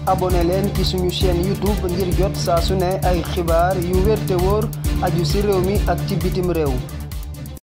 abonné leen ci suñu chaîne YouTube ngir jot saa su ne ay xibaar yu wér te wóor aju ci réew mi ak ci bitim réew.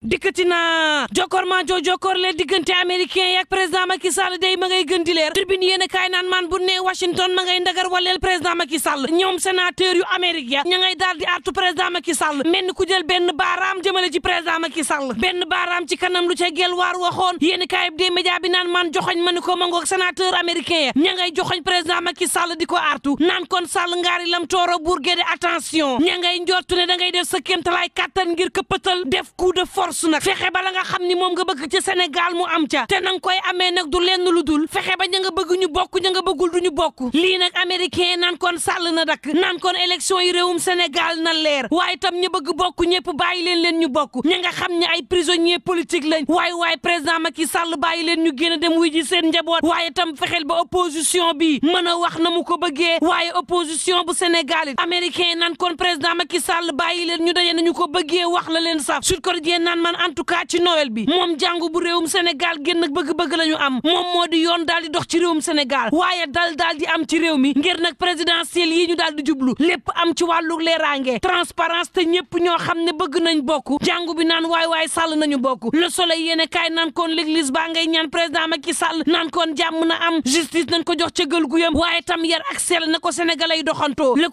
dikkati na jokkoor le diggante américain yi ak président Macky Sall day ma ngay gën di leer tribune yéen a kaay naan man bu ne Washington ma ngay ndagar waleel président Macky Sall ñoom sénateur yu Amérique ya ña ngay daal di artu président Macky Sall mel ni ku jël benn baaraam jëmale ci président Macky Sall benn baaraam ci kanam lu ca gelwaar waxoon yéen a kaay des médias bi naan man joxoñ ma ni ko ma ngoog sénateur américain ya ña ngay joxoñ président Macky Sall di ko artu naan kon Sall ngaari lam tooro buur géde attention ña ngay njortu ne da ngay def sa kéemtalaay kàttan ngir këppatal def coup de force nag fexe ba la nga xam ni moom nga bëgg ci Sénégal mu am ca te nanga koy amee nag du lenn lu dul fexe ba ña nga bëgg ñu bokk ña nga bëggul du ñu bokk lii nag américain naan kon Sall na dakk naan kon élection yi réewum Sénégal na leer waaye tam ñu bëgg bokk ñëpp bàyyi leen ñu bokk ña nga xam ne ay prisonnier politique lañ waaye président Macky Sall bàyyi leen ñu génn dem wuy ji seen njaboot waaye tam fexeel ba opposition bi mën a wax na mu ko bëggee waaye opposition bu Sénégal it américain naan kon président Macky Sall bàyyi leen ñu daje nañu ko bëggee wax la leen saf Sud Quotidien naan man en tout cas ci Noël bi moom jàngu bu réewum Sénégal génn nag bëgg-bëgg la ñu am moom moo di yoon daal di dox ci réewum Sénégal waaye daal di am ci réew mi ngir nag présidentielle yi ñu daal di jublu lépp am ci wàllu leeraange transparence te ñëpp ñoo xam ne bëgg nañ bokk jàngu bi naan waay Sall nañu bokk Le Soleil yéene kaay naan kon l'église baa ngay ñaan président Macky Sall naan kon jàmm na am justice nañ ko jox ca gël gu yam waaye tam yar ak sell na ko sénégalais yi doxantoo Le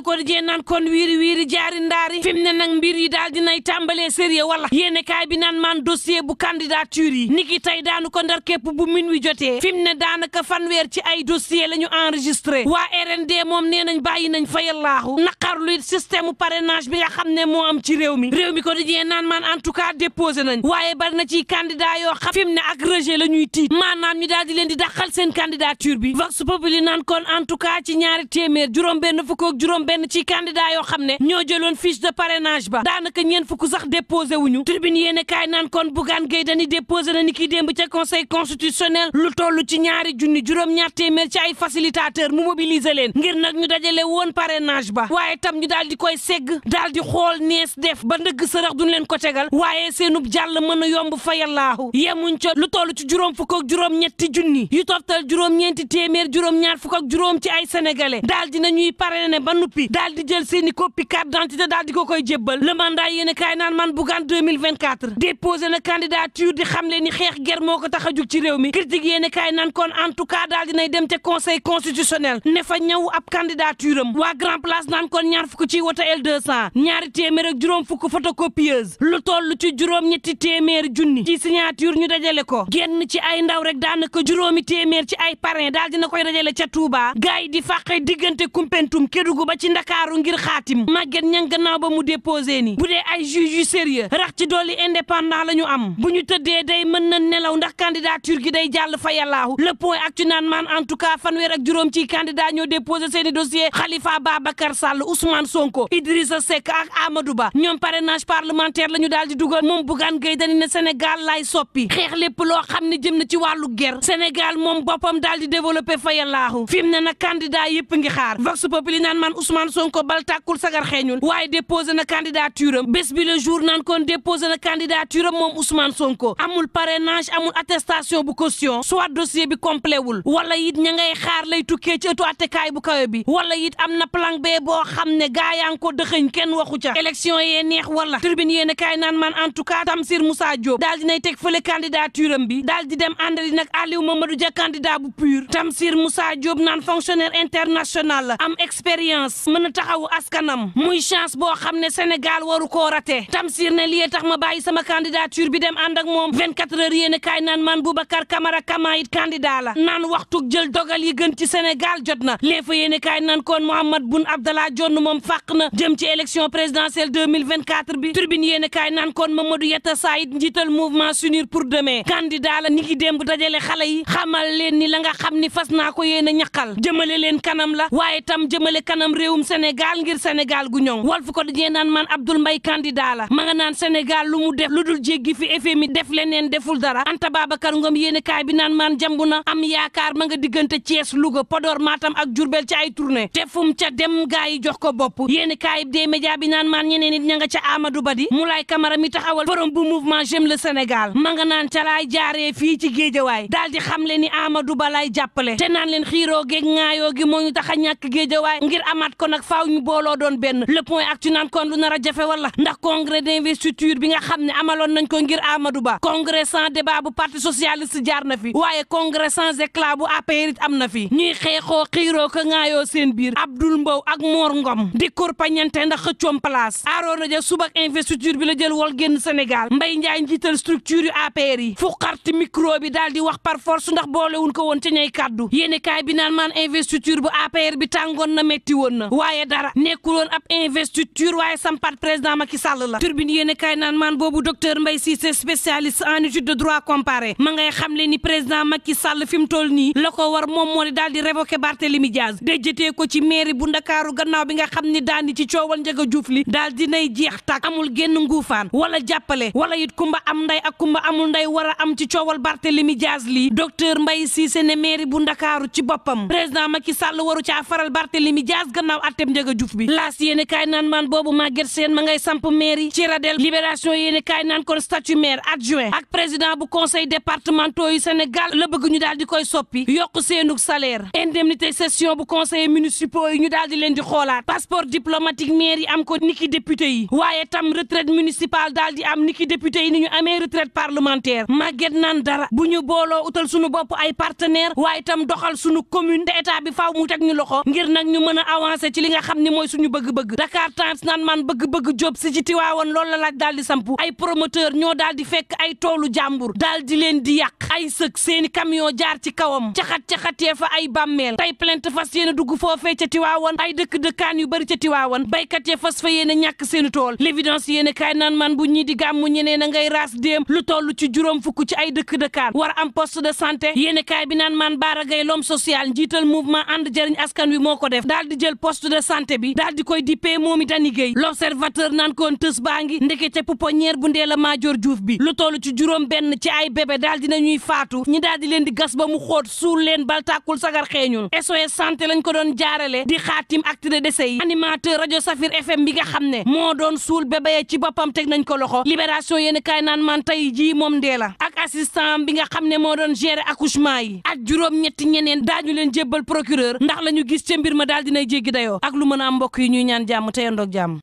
Quotidien naan kon wiiri jaari ndaari fi mu ne nag mbir yi daal dinay tàmbalee sérieux wala yéene kaay bi naan man dossier bu candidature yi niki tey daanu ko ndar képp bu minuit jotee fi mu ne daanaka fanweer ci ay dossier la ñu enregistré waa RND moom nee nañ bàyyi nañ fa yallaaxu naqarlu it système parrainage bi nga xam ne moo am ci réew mi ko di jee naan man en tout cas déposé nañ waaye bari na ci candidat yoo xam fi mu ne ak rejet la ñuy tiit maanaam ñu daal di leen di dàqal seen candidature bi Vox Populi naan kon en tout cas ci ñaari téeméer juróom-benn fukk ak juróom-benn ci candidat yoo xam ne ñoo jëloon fiche de parrainage ba daanaka ñeen fukk sax déposé wuñu tribune yéene kaay naan kon Bougane Gueye Dany déposé na ni ki démb ca conseil constitutionnel lu toll ci ñaari junni juróom-ñaar téeméer ci ay facilitateur mu mobiliser leen ngir nag ñu dajale woon parrainage ba waaye tam ñu daal di koy segg daal di xool nees def ba ndëgg sërëx duñ leen ko tegal waaye seenub jàll mën a yomb fa yallaahu yemuñ ca lu toll ci juróom fukk ak juróom-ñetti junni yu toftal juróom-ñeenti téeméer juróom-ñaar fukk ak juróom ci ay sénégalais daal di nañuy parrainé ba nuppi daal di jël seeni copie carte d'identité daal di ko koy jébbal le mandat yéene kaay naan man Bougane 2024 déposé na candidature di xam leen ni xeex ger moo ko tax a jug ci réew mi critique yéene kaay naan kon en tout cas daal dinay dem ca conseil constitutionnel ne fa ñëw ab candidature am waa grand place naan kon ñaar fukk ci woto L200 ñaari téeméer ak juróom fukk photocopieuse lu toll ci juróom-ñetti téeméer junni ci signature ñu dajale ko génn ci ay ndaw rek daanaka juróomi téeméer ci ay parrain daal dina koy dajale ca Touba gaay di fàqe diggante Koumpentoum Kédougou ba ci Ndakaaru ngir xaatim màgget ñang gannaaw ba mu déposé ni bu dee ay juge yu sérieux rax ci dolli indépendant la ñu am bu ñu tëddee day mën na nelaw ndax candidature gi day jàll fa yàllaahu le point actu naan man en tout cas fanweer ak juróom ci candidat ñoo déposé seeni dossier Khalifa Babacar Sall Ousmane Sonko Idrissa Seck ak Amadou Ba ñoom parrainage parlementaire la ñu daal di dugal moom Bougane Gueye Dany ne Sénégal lay soppi xeex lépp loo xam ne jëm na ci wàllu guerre Sénégal moom boppam daal di développé fa yàllaahu fi mu ne nag candidat yëpp ngi xaar Vox Populi naan man Ousmane Sonko bal tàkkul sagar xeeñul waaye déposé na candidature am bés bi le jour naan kon déposé na candidature am moom Ousmane Sonko amul parrainage amul attestation bu caution soit dossier bi complet wul wala it ña ngay xaar lay tukkee ci ëttu attekaay bu kawe bi wala it am na plan B boo xam ne gaa yaa ngi ko dëxëñ kenn waxu ca élection yee neex wala tribune yéene kaay naan man en tout cas Tamsir Moussa Diop daal dinay teg fële candidature am bi daal di dem àndali nag Aliou Mamadou Dia candidat bu pur Tamsir Moussa Diop naan fonctionnaire international la am expérience mën a taxawu askanam muy chance boo xam ne Sénégal waru koo raté Tamsir ne lii tax ma bàyyi sama candidature bi dem ànd ak moom 24 heures yéene kaay naan man Boubacar Camara Kama it candidat la naan waxtu jël dogal yi gën ci Sénégal jot na les fa yéene kaay naan kon Mahammed Boun Abdallah Dionne moom fàq na jëm ci élection présidentielle 2024 bi tribune yéene kaay naan kon Mamadou Yatta Saïd njiital mouvement s'unir pour demain candidat la ni ki démb dajale xale yi xamal leen ni la nga xam ni fas naa ko yéen a ñaqal jëmale leen kanam la waaye tam jëmale kanam réewum Sénégal ngir Sénégal gu ñoŋ Walf Quotidien naan man Abdoul Mbaye candidat la ma nga naan Sénégal daal lu mu def lu dul jéggi fi FMI def leneen deful dara Anta Babacar Ngom yéene kaay bi naan maan jambu na am yaakaar ma nga diggante Thiès Louga Podor Matam ak Diourbel ci ay tournée te fum ca dem gaa yi jox ko bopp yéene kaay des médias bi naan maan ñeneen nit ña nga ca Amadou Badi Moulay Camara mi taxawal forum bu mouvement J'aime le Sénégal ma nga naan ca laay jaaree fii ci Géejawaay daal di xam le ni Amadou Ba lay jàppale te naan leen xiiroo geeg ŋaayoo gi moo ñu tax a ñàkk Géejawaay ngir amaat ko nag faaw ñu booloo doon benn le point ak ci naan kon lu nar a jafe wala ndax congrès d'investiture bi nga xam ne amaloon nañ ko ngir Amadou Ba congrès sans débat bu parti socialiste jaar na fi waaye congrès sans éclat bu APR it am na fi ñuy xeexoo xiiroo ko ŋaayoo seen biir Abdoul Mbow ak Mor Ngom di kurpañante ndax xëccoom place Arona Dia suba ak investiture bi la jël wol génn Sénégal Mbaye Ndiaye njiital structure yu APR yi fu xarti micro bi daal di wax par force ndax boolewuñ ko woon ca ñay kàddu yéene kaay bi naan maan investiture bu APR bi tàngoon na metti woon na waaye dara nekkul woon ab investiture waaye sampat président Macky Sall la turbine yéene kaay naan maan boobu docteur Mbaye Cissé spécialiste en étude de droit comparé ma ngay xam le ni président Macky Sall fi mu toll nii la ko war moom moo di daal di révoquer Barthélémy Diaz déjjatee ko ci mairie bu Ndakaaru gannaaw bi nga xam ni daani ci coowal Ndiaga Diouf li daal di nay jeex tàkk amul génn nguufaan wala jàppale wala it kumba am nday ak kumba amul nday war a am ci coowal Barthélémy Diaz lii docteur Mbaye Cissé ne mairie bu Ndakaaru ci boppam président Macky Sall waru caa faral Barthélémy Diaz gannaaw atteb Ndiaga Diouf bi laas yéene kaay naan maan boobu Maguette Sène ma ngay samp mairie ci radel libération yéene kaay naan kon statut maire adjoint ak président bu conseil départementaux yu Sénégal la bëgg ñu daal di koy soppi yokk seenug salaire indemnité session bu conseil municipaux yi ñu daal di leen di xoolaat passeport diplomatique maire yi am ko niki député yi waaye tam retraite municipale daal di am niki député yi ni ñu amee retraite parlementaire Maguette naan dara bu ñu booloo utal suñu bopp ay partenaire waaye tam doxal suñu commune te état bi faaw mu teg ñu loxo ngir nag ñu mën a avancer ci li nga xam ni mooy suñu bëgg-bëgg Dakar Times naan man bëgg-bëgg job si ci Tiwaawoon loolu la laaj daal di sampu ay promoteur ñoo daal di fekk ay toolu jàmbur daal di leen di yàq ay sëg seeni camion jaar ci kawam caxat-caxatee fa ay bàmmeel tey plainte fas yéene dugg foofee ca Tiwaawoon ay dëkk-dëkkaan yu bëri ca Tiwaawoon baykat ya fas fa yéene ñàkk seeni tool l'évidence yéene kaay naan man bu ñii di gàmmu ñeneen a ngay raas déem lu toll ci juróom fukk ci ay dëkk-dëkkaan war am poste de santé yéene kaay bi naan man Bara Gaye l'homme social njiital mouvement ànd jëriñ askan wi moo ko def daal di jël poste de santé bi daal di koy dippee moomi Dani Gueye l'observateur naan koon tës baa ngi ndekete pouponnière bu Ndella Madior Diouf bi lu toll ci juróom benn ci ay bébé daal dina ñuy faatu ñi daal di leen di gas ba mu xóot suul leen bal tàkkul sagar xeeñul SOS santé lañ ko doon jaarale di xaatim acte de décès yi animateur rajo Safir FM bi nga xam ne moo doon suul bébé ci boppam teg nañ ko loxo libération yéen kaay naan man tey jii moom Ndella ak assistant bi nga xam ne moo doon gérer accouchement yi ak juróom-ñetti ñeneen daañu leen jébbal procureur ndax la ñu gis ca mbir ma daal dinay jéggi dayoo ak lu mën a am mbokk yi ñuy ñaan jàmm te yandoog jàmm.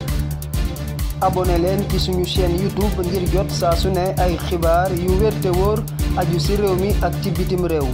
abonné leen ci suñu chaîne YouTube ngir jot saa su ne ay xibaar yu wér te wóor aju ci réew mi ak ci bitim réew.